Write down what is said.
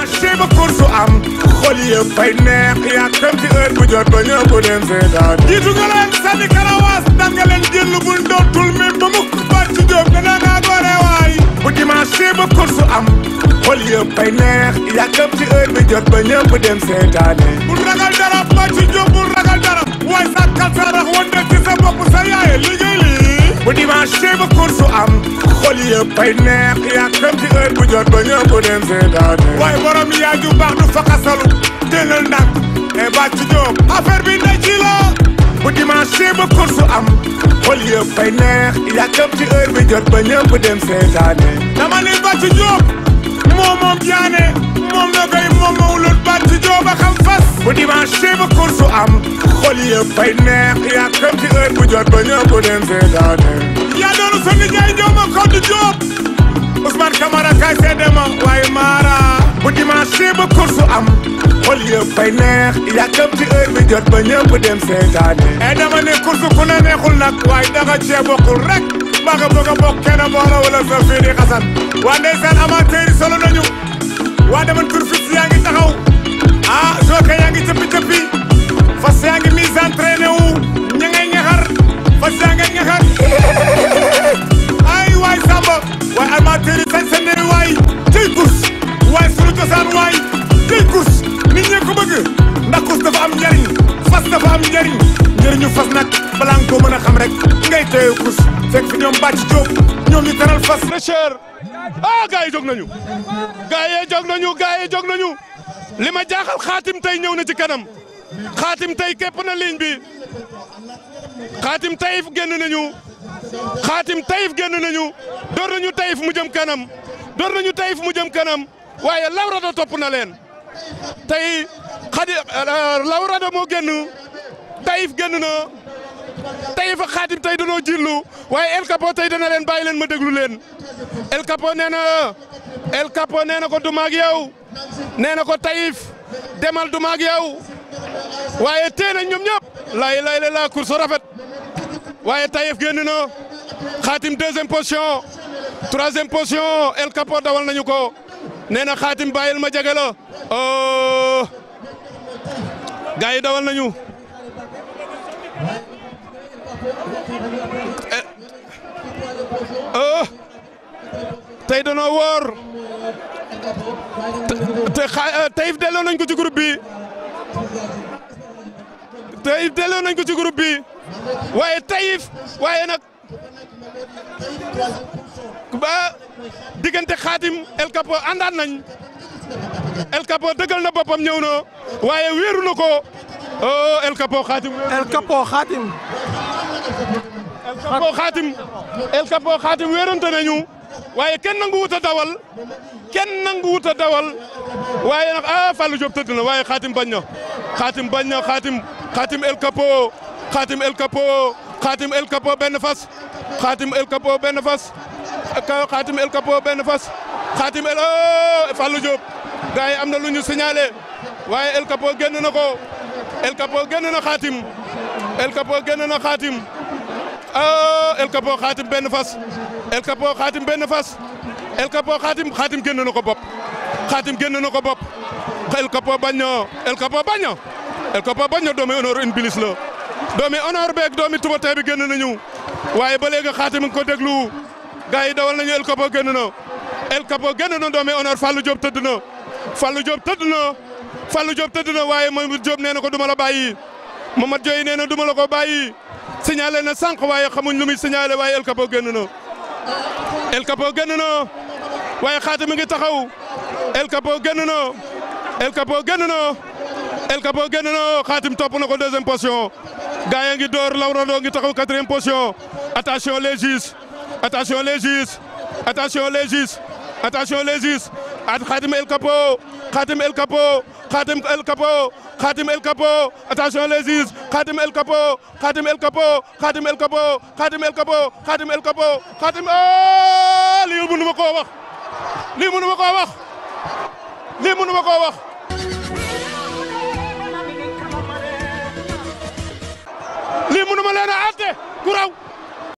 dimanche ba course am xol yëpp fay neex yàkkam ci heure bu jot ba ñëpp dem seetaan jiitu nga leen sànni karawaas daan nga leen jël bu ndootul même ba mukk Bathie Diop dana naa gore waay bu dimanche ba course am xol yëpp fay neex yàkkam ci heure bu jot ba ñëpp dem seetaane bul ragal dara Bathie Diop bul ragal dara waaye sa kalsarax wonde ci sa bopp sa yaay liggéey lii bu dimanche ba course am xol yëpp fay neex yàkkam ci heure bu jot ba ñëpp dem seetaane waaye borom yaa ju baax du fakasalu jëlal nag e Bathie Diop affaire bi ndey ci la bu dimanche ba course am xol yëpp fay neex yàkkam ci heure bi jot ba ñëpp dem seetaane dama ni Bathie Diop moom jaane moom la koy moom mawlud Bathie Diop a xam fas bu dimanche ba course am xol yëpp fay neex yàkkam ci heure bu jot ba ñëpp dem seetaane yaa doonu sa nijaay Diop a Codou Diop Ousmane Camara kay seede ma waaye Mara bu dimanche ba course am xol yëpp fay neex yàkkam ci heure bi jot ba ñëpp dem seetaane e dama ne course ku ne neexul nag waaye danga cee bokkul rek maa nga bëgg a bokk kenn boora wala sa fii di xasan waa ndeysaan amateur yi solo nañu waa deman turfis yaa ngi taxaw ah joke yaa ngi cëppi fas yaa ngi mise entraîné wu ña ngay ñaxar fas yaa ngay ñaxar ay waay Samba waay amateur yi sañ sa neewi waay tey course waay sunu cosaan waay tey course nit ñee ko bëgg ndax course dafa am njariñ fas dafa am njariñ njëriñu fas nag balaa nga ko mën a xam rek ngay téye course fekk fi ñoom Bathie Diop ñoom ñu taral fas le cher ah gars yi jóg nañu li ma jaaxal xaatim tey ñëw na ci kanam xaatim tey képp na ligne bi xaatim tayif génn nañu door nañu tayif mu jëm kanam waaye Lawrado topp na leen tey Lawrado moo génn tayif génn na tayif ak xaatim tey danoo jillu waaye El Capo tey dana leen bàyyi leen ma déglu leen El Capo nee na ko du maag yow nee na ko tayif demal du maag yow waaye tee nañ ñoom ñëpp lay la course rafet waaye tayif génn na xaatim deuxième position troisième position El Capo dawal nañu ko nee na xaatim bàyyil ma jege la gars yi dawal nañu tey danoo woor Taïf delloo nañ ko ci groupe bi waaye Taïf waaye nag ba diggante xaatim El Capo àndaan nañ El Capo dëggal na boppam ñëw na waaye wéeru na ko El Capo xaatim wéerante nañu waaye kenn nangu wut a dawal waaye nag Fallou Diop tëdd na waaye xaatim bañ na xaatim El Capo benn fas xaatim El Capo benn fas Fallou Diop gars yi am na lu ñu signalé waaye El Capo génn na ko El Capo génn na xaatim El Capo génn benn fas El Capo xaatim benn fas El Capo xaatim génn na ko bopp El Capo bañ na doomi honneur une bilis la doomi honneur beeg doomi tuba bi génn nañu waaye ba léegi xaatim nga ko déglu gars yi dawal nañu El Capo génn na doomi honneur Fallou Diop tëdd na waaye Mamadou Diop nee na ko duma la bàyyi Mamadou Diop nee na duma la ko bàyyi signalé na sànq waaye xamuñ lu muy signalé waaye El Capo génn na waaye xaatim mi ngi taxaw El Capo génn na xaatim topp na ko deuxième position gaa yi ngi door Lawrado ngi taxaw quatrième position attention les juges xaatim El Capo attention les juges xaatim El Capo lii mënu ma koo wax lii mënu ma leen a àtte ku raw